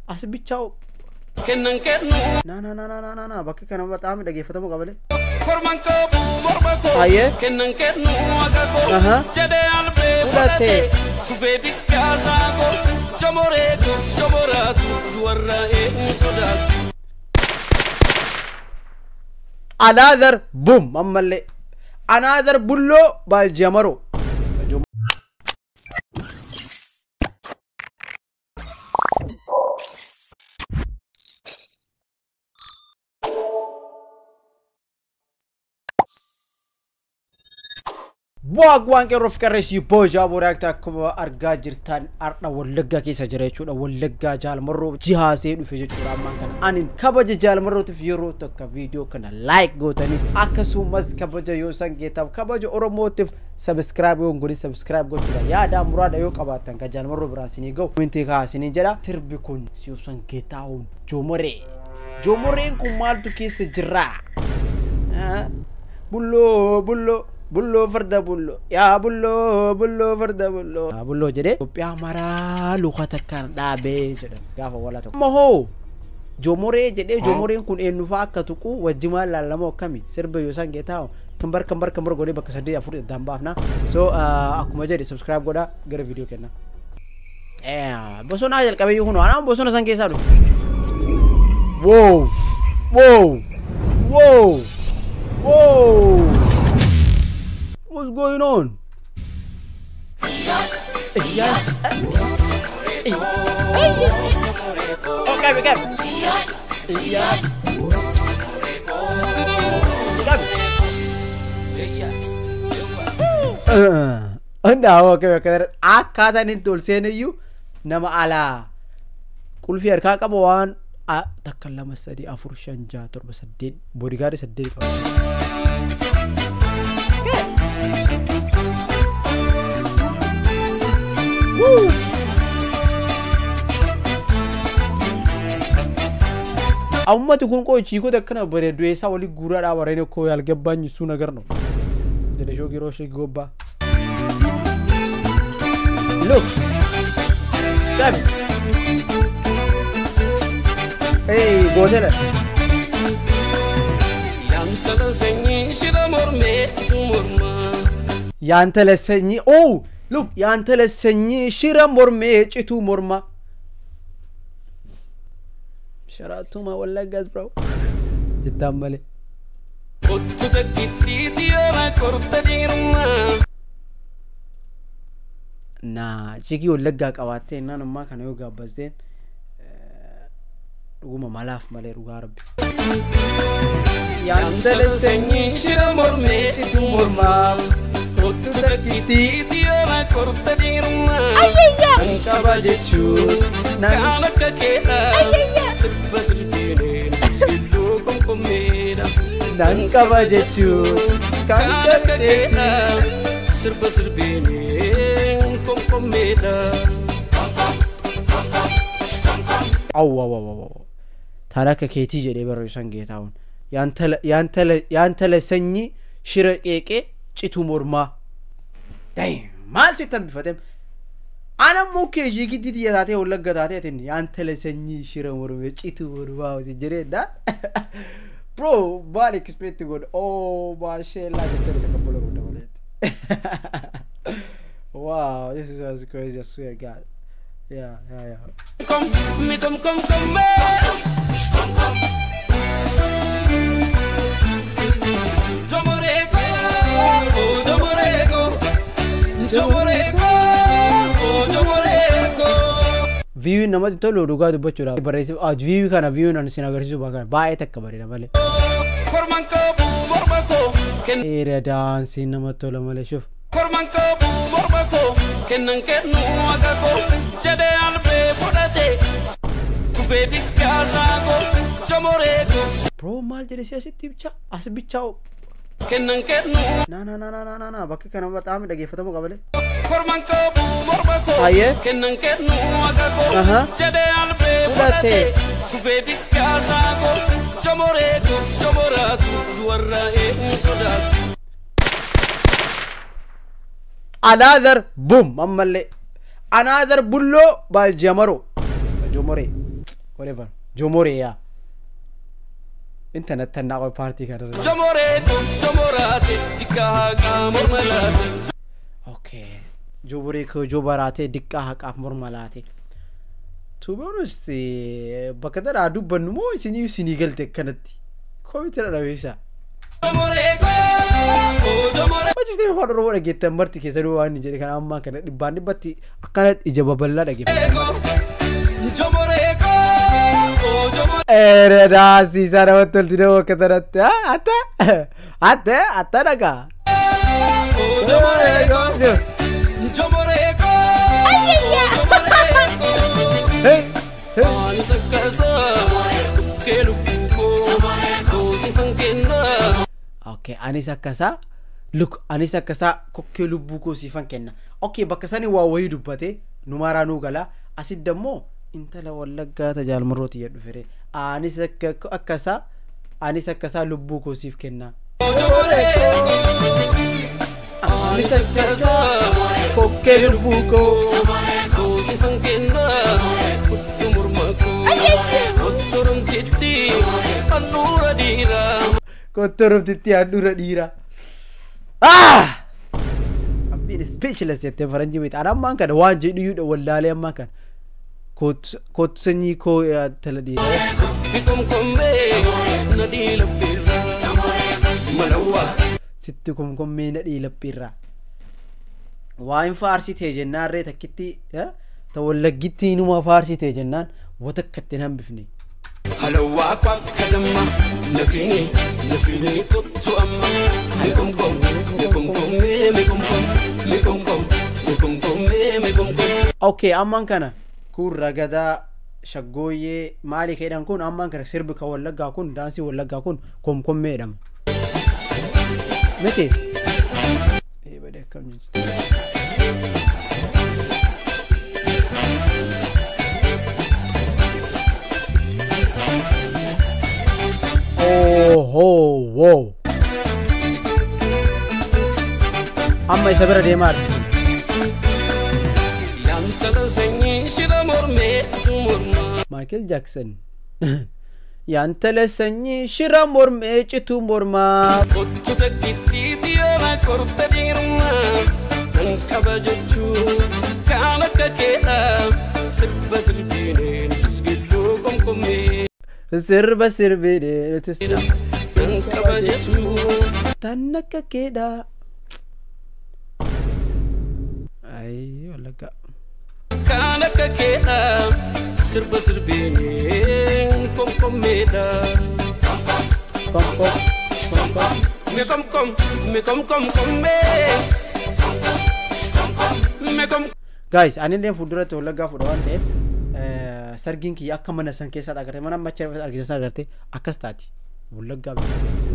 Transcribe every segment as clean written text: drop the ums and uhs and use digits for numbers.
As bichaa Kennan kennu na na na na na na bakki kana በጣም dhageeffatamuu qabale. Korman qabu morma koo Ayyee. Kennan kennu akka koo Aha. Jedhee albee Fudhatee. fudhatee Kufee dikkaasaa koo Jomoree koo jomoraatu Duwarra eenyu sodaatu. Another boom ammallee. Another bulloo by Jamaro. Wagwaan qeerroof qarreessi boojaa boraakta akkuma argaa jirtan har'a Wallaggaa keessa jira jechuudha. Wallaggaa Jaalmarroo jihaasee dhufe jechuudha. Ammaan kana ani kabaja Jaalmarrootiif yeroo tokko viidiyoo kana like gootanii akkasumas kabaja Yoosan Geetaaf kabaja Oromootiif subscribe yoo hin godhin subscribe gochuudha. Yaada muraada yoo qabaattan kan Jaalmarroo biraan sinii ga'u komentii kaasinii jedha. Sirbi kun Yoosan Geetahuun Joomoree. Joomoreen kun maaltu keessa jira? Bulloo bulloo bulloo farda bulloo yaa bulloo bulloo farda bulloo yaa bulloo jedhee Itoophiyaa maraa luka takkaan dhaabee jedhan gaafa walaa tokko. Amma hoo Joomoree jedhee Joomoreen kun eenyufaa akka tuqu wajjimaan laalamoo akkami sirba Yoosan Geetahuun kambar kambar kambar godhee bakka 3 4 addaan baafna. So akkuma jedhe subscribe godhaa gara viidiyoo kenna. Bosonaa jalqabee kunoo anaan bosona san keessaa dhufe. Wow! Wow! Wow! Whoa! What's going on? Yes. Yes. Oh, Gabby, Gabby. Yes. Gabby. Anda, okay, okay. Akkaataan inni ol seeneyyuu nama alaa qulfii harkaa qabu waan takka 2 3 4 5 6 7 8 boodigaardii 8 qaba. Ummati kun qoy chiikota akkana bareedu eessaa walii guuraa warreen koo ያልገባኝ እሱ ነገር ነው jedhe shoogiroo shee gobbaa. Look. Gabi. Hey, gootela. Yantala sanyii shira mormee morma. Yantala sanyii oh look yantala sanyii shira mormee cituu morma. Shout out to my Wallaggas bro. Jettaan malee. Kottu takkitti dhiyoona korta dhiirummaa. Naa jigii Wallaggaa qabaattee naan ammaa kana yoo gaabbasteen dhuguma malaaf malee dhugaa rabbi. Yantala sanyii shira mormee cituu morma. Kottu takkitti dhiyoona korta dhiirummaa. Nan qaba jechuun Kan akka keedha. Sirba sirbineen silluu komkommeedha. Nan qaba jechuun kan Kan akka keedha. Sirba sirbineen komkommeedha. Awwa awwa awwa. Taan akka keetii jedhee barreessan Geetahuun. Yaantala sanyii shira qeeqee cituu mormaa. Damn maal sitti hambifateem? Ana mukkee ishii giddii xiyya taatee Wallagga taatee atin yaantala sanyii shira mormee cituu mormaa hojii jireedha. Bro maal expect godhu? Oh maasheellaa jettee takabbala godha maleetti. Wow, this is was crazy, I swear God. Yeah, yeah, yeah. Kom mi kom kom kom Jomoree koo jomoree koo jomoree koo jomoree koo. Viewin namatti tolu dhugaa dubbachuudhaaf barreessif view kana viewin ani sin agarsiisu bakka baay'ee takka bareeda malee. Korman qabu morma koo Dheera daansiin namatti tola malee shuf. Korman qabu morma koo kennan kennu akka koo jedhee albee fudhatee kufee dikkaasaa koo jomoree koo. Bro maal jedhe si asitti bichaa as bichaa Kennan kennu na na na na na na bakki kana በጣም dhageeffatamuu qabale. Korman qabu morma koo Ayyee. kennan kennu akka koo Aha. jedhee albee Fudhatee. fudhatee kufee dikkaasaa koo jomoree koo jomoraatu duwarra eenyu sodaatu. Another boom ammallee. Another bulloo by Jamaro. Jomoree. Whatever. Jomoree yaa. Internet tannaa paartii kanarra. Jomoree koo jomoraate diqqaa haqaa morma laate. Okay. Jomoree koo jobaraate diqqaa haqaaf morma laate. To be honest, bakka tanaa dubbannu moo isinii isinii galte akkanatti? Koomintira dhabeessa. Jomoree koo jomoree. Hojii afaan Oromoo dhageettan marti keessanuu waan inni jedhe kana ammaa kana dhibbaan dhibbatti akkanatti ija babal'aa dhageeffatan. Jomoree koo jomoree. Ere daasiisaa namatti tolti nama akka tanatti. Atta atta atta dhagaa. Jomoree koo jomoree koo jomoree koo. Hey hey. Ani sakkasaa tukkee lubbuu koo koosifan kennaa. Okay, anis akkasaa look anis akkasaa kokkee lubbuu koo siifan kenna. Okay, bakka sani waa wayii dubbate numaraa nuu gala. Asitti immoo intala Wallaggaa tajaalmarrooti jedhu fere. Anis akkasaa anis akkasaa lubbuu koo siif kenna. Jomoree koo Anis akkasaa kokkee lubbuu koo. koosifan kennaa fudhu morma koo kottoromtitti handhuura dhiiraa. Kottoromtitti handhuura dhiiraa. Ah! I'm being speechless jettee faranjii beekta. Ani ammaan kana waan jedhu iyyuu wallaalee ammaan kana. Kottu sanyii koo intala dhiiraa. Sirbi komkommee na dhiilabbeerraa malawwaa. Sitti komkommee na dhiilabbeerraa. Waan faarsitee jennaan ree takkitti ta Wallaggitti inuma faarsitee jennaan wata akka itti hin hambifne. Halawwaa kwakka damma nafini nafini kottu amma mi komkom mi komkommee mi komkom mi komkom mi komkommee mi komkom. Okay, ammaan kana kun ragadaa shaggooyyee maali keedhan kun ammaan kana sirbi kan Wallaggaa kun daansii Wallaggaa kun komkommee jedhama. Miti? Ee badee akkam jechuudha. Oh, oh, wow. Amma isa bira deemaa jira. Yantala sanyii shira mormeetu mormaa. Michael Jackson. Yaantala sanyii shira mormee citu mormaa. Kottu takkitti dhiyoona korta dhiirummaa. Nan qaba jechuu kaan akka keedha. Sirba sirbiineen isgilluu komkommee. Sirba sirbinee. Nan qaba jechuu. Tan akka keedha. Ayi Wallaggaa. Kaan akka keedha. Sirba sirbiineen komkommeedha. Kom kom kom kom. Mi komkom mi komkom kommee. Mi kom. Guys, ani illee fuulduratti Wallaggaa fuudha waan ta'eef sargiin kiyya akka mana san keessaa agartee mana ammacha argite san agartee akkas taati. Wallaggaa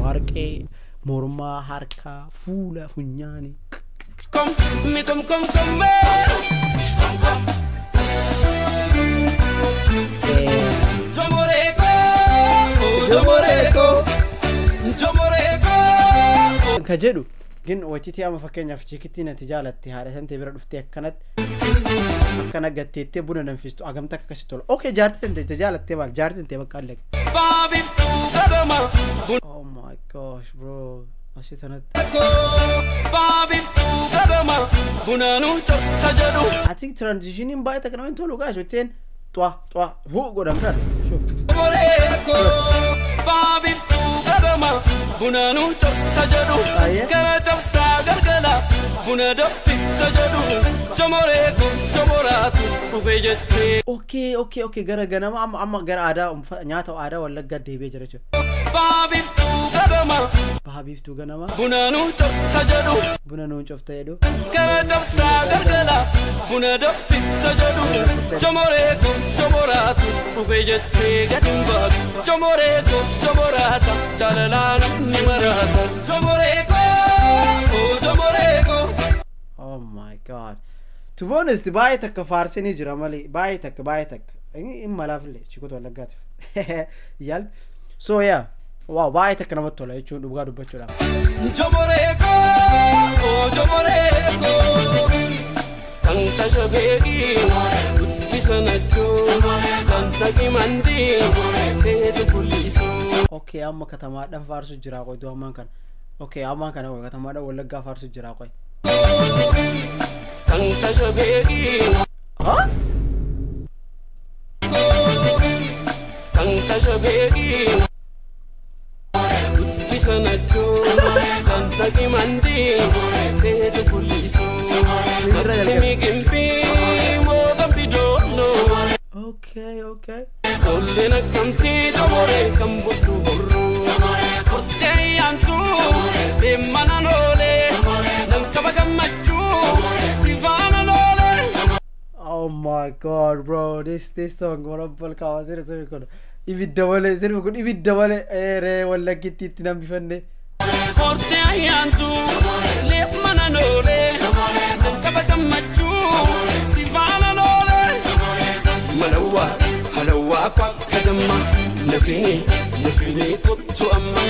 warqee mormaa harkaa fuula funyaanii. Kom mi kom kom kommee. Jomoree koo jomoree koo jomoree koo. Ka jedhu gin waciitii amma fakkeenyaaf chiikittiin ati jaalatte haadha san ta'e bira dhuftee akkanatti akkana gatteettee buna danfistu agamta akkasi tola. Okay, jaartii tan ta'e jaalattee maal jaartii tan ta'e bakka allee. Baabiftuu qabama. Oh my gosh bro, asii tanatti. Baabiftuu qabama. Bunaanuu copta jedhu. I think transitioning baay'ee takka namatti tolu guys wetteen xwa xwa hu godhan kana. Shuf. Jomoree koo baabiftuu qabama. Bunaanuu copta jedhu. Gara cabsaa galgala. Buna danfifta jedhu. Jomoree koo jomoraatu dhufee jettee. Okay, gara ganama amma amma gara aadaa nyaata aadaa Wallaggaa deebi'ee jira jechuudha. Baabiftuu qabama. Baha biiftuu ganama. Bunaanuu copta jedhu. Buna nuun cofta jedhu. Gara cabsaa galgala. Buna danfifta jedhu. Jomoree koo jomoraatu dhufee jettee gadi hin baatu. Jomoree koo jomoraata jaalalaa namni maraata. Jomoree koo jomoree koo. Oh my God. To be honest, baay'ee takka faarsanii jira malee baay'ee takka baay'ee takka. Inni malaafillee chikoota Wallaggaatiif. Yaal. So yeah. Wow, baay'ee takka namatti tola jechuun dhugaa dubbachuudhaaf. Jomoree koo jomoree koo. Kan tashabeeki guddisa Guddisa najjoo kan dhaqi mandii feetu kullisoo. Okay, amma katamaadhaan faarsu jira qoy ammaan kana. Okay, ammaan kana qoy katamaadhaan Wallaggaa faarsu jira qoy. Kan tasha beekii. Ha? Kan tasha beekii. Guddisa najjoo kan dhaqi mandii feetu kullisoo. Mattimi gimbii moo gambi doonoo. Okay, okay. Tolleen akkamtii jomoree kan buddu borru. Kortee yaantuu deemana noolee. Nan qaba gammachuu si faana noolee. Oh my God, bro, this song warabbal kaawaa sirri sirri kun ibidda malee, sirbi kun ibidda malee eeree Wallaggitti itti nambifanne. Kortee ayyaantuu leemmana noolee. Nan qaba gammachuu si faana noolee. Malawaa halawaa kwakka damma nafini nafini kottu amma.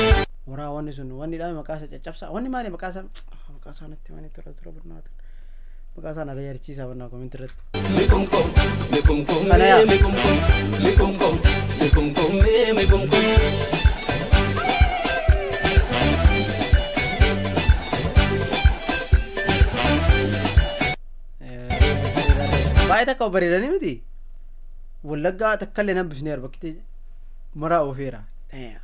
Waraa wanni sun wanni dhaame maqaa isaa caccabsaa wanni maali maqaa isaa natti wanni tura tura barnaata maqaa isaa na yaadachiisaa barnaa comment irratti. Mikumkum mikumkum Kana yaa. Mikumkum mikumkum mikumkum mikumkum. Baay'ee takka bareedanii miti. Wallaggaa takka illee nambifneera bakki maraa oofeera. Damn.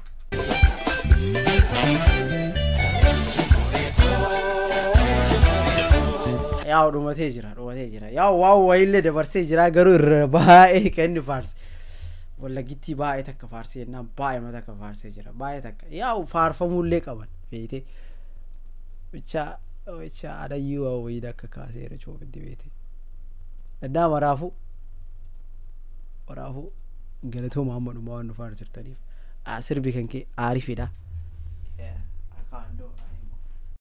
Yaa'u dhumatee jira, dhumatee jira. Yaa'u waan wayiillee dabarsee jira, garuu irra baay'ee kan inni faarse. Wallaggitti baay'ee takka faarsee jennaan baay'ee takka faarsee jira. Baay'ee takka. Yaa'u faarfamuullee qaban beeyte. Bicha bicha adayyuu waa wayii akka kaaseera coofiddi beeyte. Innaa maraafuu galatooma hamma dhumaa waan dhufaa jirtaniif. Sirbi kan kee aarifiidha. Yeah, I can't do it anymore.